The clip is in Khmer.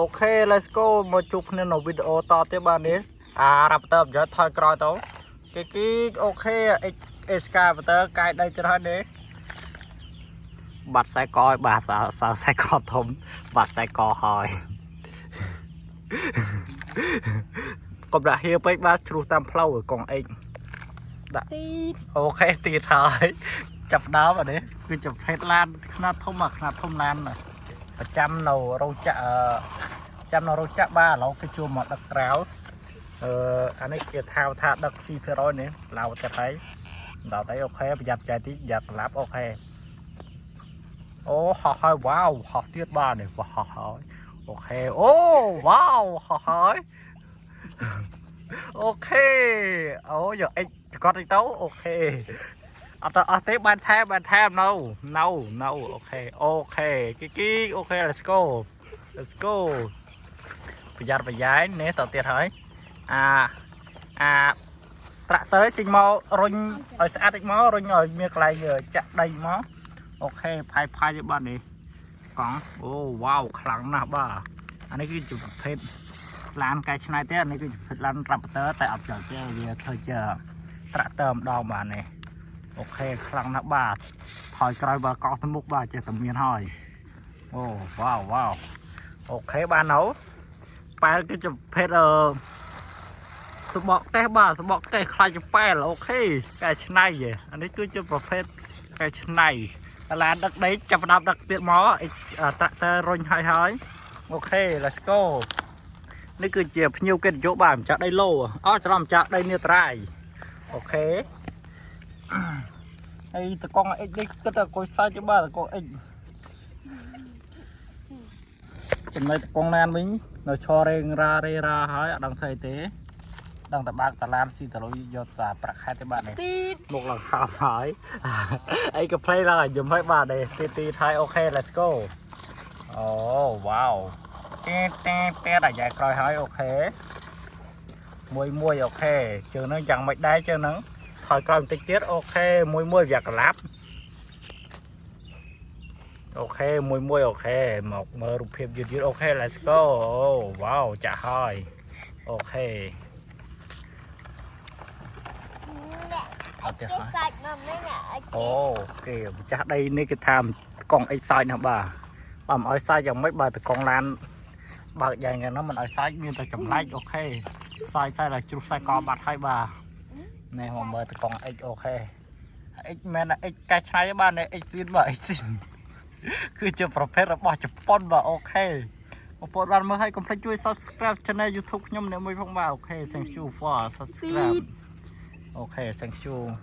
OK, let's go. មកជួបគ្នានៅវីដេអូតទៀតបាទនេះអា Raptor ប្រយោជន៍ថយក្រោយទៅគេគី OK excavator កាយដីទៀតហើយនេះបាត់ខ្សែកឲ្យបាទសើសើខ្សែកធំបាត់ខ្សែកហើយកុំដាក់ហៀពេកបាទជ្រុះតាមផ្លូវកងអិចដាក់ ទី OK ទៀតហើយចាប់ផ្ដើមអានេះគឺជាប្រភេទឡានខ្នាតធំអាខ្នាតធំឡានប្រចាំនៅរោងចក្រអឺចាំនៅរោងចក្របាទឥឡូវគេជួលមកដឹកក្រៅអឺអានេះគេថាថាដឹក C% នេះឡាវទៀតហើយដល់តែ OK ប្រយ័ត្នចែកតិចប្រយ័ត្នកឡាប់ OK អូហោះហើយវ៉ាវហោះទៀតបាទនេះហោះហើយ OK អូវ៉ាវហោះហើយ OK អូយកអិចកត់តិចទៅ OK អត់ទៅអស់ទេបានថែមបានថែមនៅនៅនៅ OK OK គីគី OK, let's go, let's go. ប្រយ័ត្នប្រយែងនេះតទៀតហើយអាអាត្រាក់ទ័រចេញមករុញឲ្យស្អាតតិចមករុញឲ្យមានកន្លែងចាក់ដីមក OK ផាយផាយទេបាទនេះកង់អូវ៉ាវខ្លាំងណាស់បាទអានេះគឺជាប្រភេទឡានកែច្នៃទេអានេះគឺជាប្រភេទឡាន Raptor តែអត់ចោលទេវាធ្វើជាត្រាក់ទ័រម្ដងបាទនេះ OK ខ្លាំងណាស់បាទថយក្រោយបើកោសទៅមុខបាទចេះតែមានហើយអូវ៉ាវវ៉ាវ OK បាននៅប៉ែលគឺជាប្រភេទអឺសបកកេះបាទសបកកេះខ្លាចជាប៉ែល OK កែច្នៃហ៎អានេះគឺជាប្រភេទកែច្នៃតឡានដឹកដីចាប់ផ្ដើមដឹកទៀតមកអិត្រាក់ទ័ររុញហើយហើយ OK, let's go. នេះគឺជាភ្ញៀវកិត្តិយសបាទម្ចាស់ដីឡូអស់ច្រឡំម្ចាស់ដីនេត្រៃ OK ហើយតកងអិចនេះគិតតែកុយសាច់ទេបាទតកងអិចចំណែកតកងឡានវិញនៅឈររេងរ៉ារេរ៉ាហើយអត់ដឹងធ្វើអីទេដឹងតែបើកតាឡានស៊ីតលុយយកតាប្រាក់ខែទេបាទនេះ ទី មុខឡើងខំហើយអីក៏ play ឡើងឲ្យយំហើយបាទនេះទីទីហើយ OK, let's go. អូវ៉ាវតែតែតែដល់យ៉ែក្រោយហើយ OK មួយមួយ OK ជើងហ្នឹងយ៉ាងម៉េចដែរជើងហ្នឹងថយក្រោយបន្តិចទៀត OK មួយមួយវាកឡាប់ OK មួយមួយ OK មកមើលរូបភាពយឺតយឺត OK, let's go. អូវ៉ាវចាក់ហើយ OK. អត់ទេសាច់មកនេះអត់ អូគេម្ចាស់ដីនេះគេថាកង់អិចសើចណាស់បាទបើមិនឲ្យសើចយ៉ាងម៉េចបើតកង់ឡានបើកយ៉ាងហ្នឹងមិនឲ្យសើចមានតែចម្លែក OK សើចសើចដល់ជ្រុះខ្សែកបាត់ហើយបាទនេះមកមើលតកង់អិច OK អិចមែនអិចកែច្នៃទេបាទនេះអិចស៊ីនបាទអិចស៊ីនគឺជាប្រភេទរបស់ជប៉ុនបាទ OK បងប្អូនបានមើលហើយកុំភ្លេចជួយ Subscribe Channel YouTube ខ្ញុំអ្នកមួយផងបាទ OK, thank you for subscribe. OK, thank you.